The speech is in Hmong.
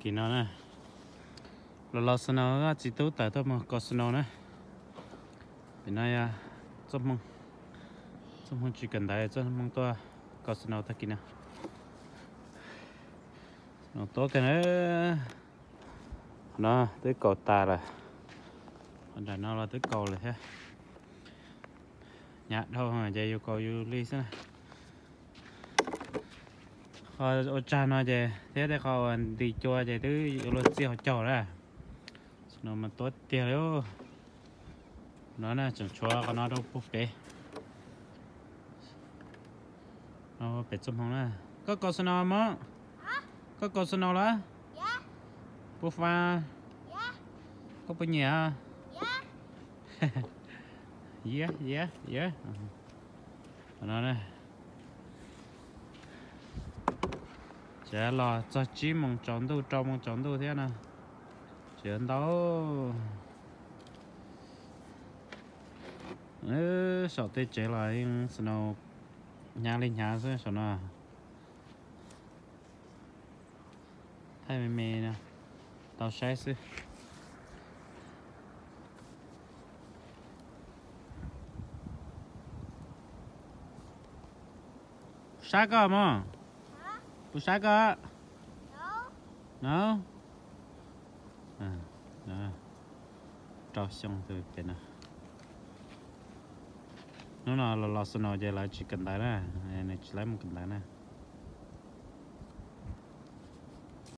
Tim no na, los los snow, txiv tub tawm tuaj mus kaus snow na. Tim no yog txoj hmoo, txoj hmoo tsis kawm ntawv, txoj hmoo tuaj kaus snow tag kis no. Snow tuab kawg na. No twb kaus tas lawm, nram no los twb kaus lawm thiab. Hnyav dhau ces yus kaus yus li xwb na. Qhov ua tsag no ces thiab tej qhov uas nti cua ces twb yuav luag txiaj hauv caug lawm. Snow mas tuab tiag li. No na, tseem tshuav qhov no rau puag pem. Pem txoj hmoo na. Koj kaus snow mog? Koj kaus snow los? Puas fab? Koj puas nyiam? Yia yia yia. No na, tseem los txog tsib moos tsaus ntuj, rau moos tsaus ntuj thiab no. Tseem ntau. Saum tej tsev los yeej snow hnyav li hnyav xwb saum no. Thaij me me no tau saib xwb. Puas sab koj mog? Puas sab koj? No, rau xyoo pem no. Hnub no los los snow ces lawv tsis kawm ntawv na, nws tsis laib mus kawm ntawv na.